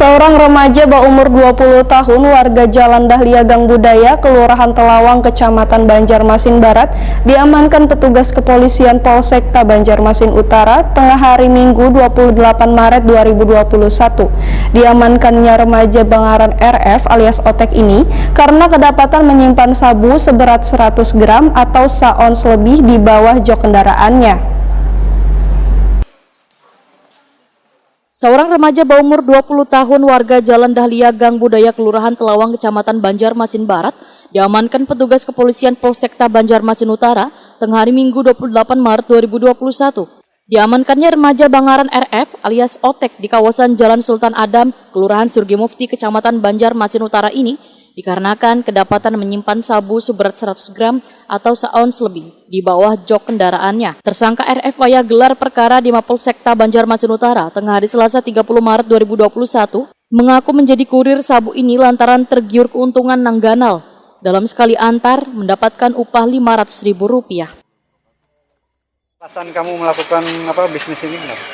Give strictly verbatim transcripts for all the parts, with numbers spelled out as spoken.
Seorang remaja baumur dua puluh tahun warga Jalan Dahlia Gang Budaya, Kelurahan Telawang, Kecamatan Banjarmasin Barat, diamankan petugas kepolisian Polsekta Banjarmasin Utara tengah hari Minggu dua puluh delapan Maret dua ribu dua puluh satu. Diamankannya remaja bangaran R F alias Otek ini karena kedapatan menyimpan sabu seberat seratus gram atau saons lebih di bawah jok kendaraannya. Seorang remaja baumur dua puluh tahun warga Jalan Dahlia Gang Budaya Kelurahan Telawang Kecamatan Banjarmasin Barat diamankan petugas kepolisian Polsekta Banjarmasin Utara tengah hari Minggu dua puluh delapan Maret dua ribu dua puluh satu. Diamankannya remaja bangaran R F alias Otek di kawasan Jalan Sultan Adam, Kelurahan Surgi Mufti, Kecamatan Banjarmasin Utara ini dikarenakan kedapatan menyimpan sabu seberat seratus gram atau saons lebih di bawah jok kendaraannya. Tersangka R F wayah gelar perkara di Mapolsekta Banjarmasin Utara tengah hari Selasa tiga puluh Maret dua ribu dua puluh satu mengaku menjadi kurir sabu ini lantaran tergiur keuntungan nang ganal. Dalam sekali antar, mendapatkan upah lima ratus ribu rupiah. Alasan kamu melakukan apa bisnis ini kenapa?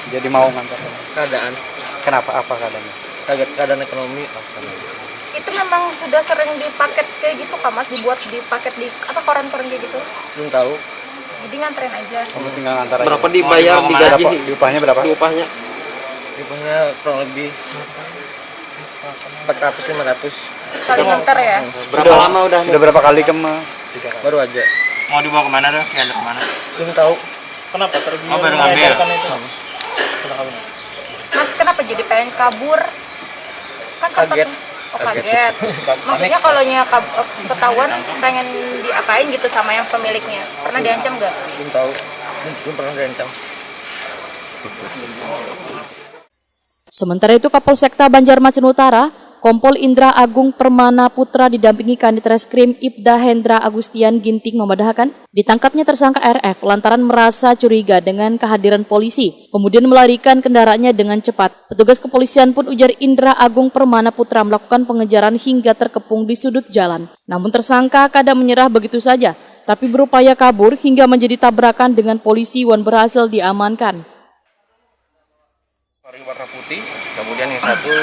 Jadi mau ngantar. Keadaan. Kenapa? Apa keadaannya? Kaget keadaan ekonomi. Itu memang sudah sering dipaket kayak gitu kah mas, dibuat dipaket di apa koran-koran kayak gitu? Belum tahu. Jadi nganterin aja. Kamu tinggal ngantar aja. Berapa dibayar, digaji? Diupahnya berapa? Diupahnya. Upahnya kurang lebih empat ratus lima ratus. Sekali nganter ya. Berapa lama udah? Sudah berapa kali kamu? Baru aja. Mau dibawa kemana tuh? Diantar kemana? Belum tahu. Oh, baru ngambil. Mas kenapa jadi pengen kabur? Kan sempat Kaget. Oh, kaget. Maksudnya kalau nya kab- eh, ketahuan pengen diapain gitu sama yang pemiliknya? Pernah diancam gak? Belum tahu. Belum, belum pernah diancam. Sementara itu, Kapolsekta Banjarmasin Utara, Kompol Indra Agung Permana Putra didampingi Kanit Reskrim Ibda Hendra Agustian Ginting memadahakan ditangkapnya tersangka R F lantaran merasa curiga dengan kehadiran polisi, kemudian melarikan kendaraannya dengan cepat. Petugas kepolisian pun, ujar Indra Agung Permana Putra, melakukan pengejaran hingga terkepung di sudut jalan. Namun tersangka kada menyerah begitu saja, tapi berupaya kabur hingga menjadi tabrakan dengan polisi wan berhasil diamankan. Sari warna putih, kemudian yang satu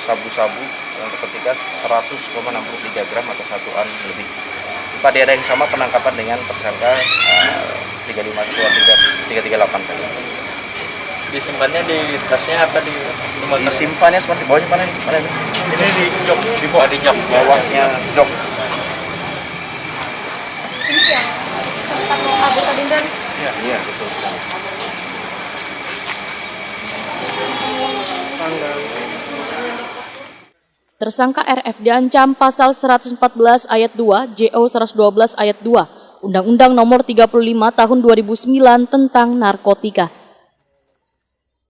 sabu-sabu yang ketika seratus koma enam puluh tiga gram atau satuan lebih. Pada daerah yang sama penangkapan dengan tersangka eh, tiga lima tiga tiga delapan tadi. Disimpannya di tasnya apa di rumah? Disimpannya seperti bawahnya mana ini? Mana ini? Ini di jok, di bawah di jok. Bawahnya jok. Ini ya, tempat mau kabur tadi dan Iya, betul sekali. Tersangka R F diancam Pasal seratus empat belas Ayat dua, J O seratus dua belas Ayat dua, Undang-Undang Nomor tiga puluh lima Tahun dua ribu sembilan tentang Narkotika.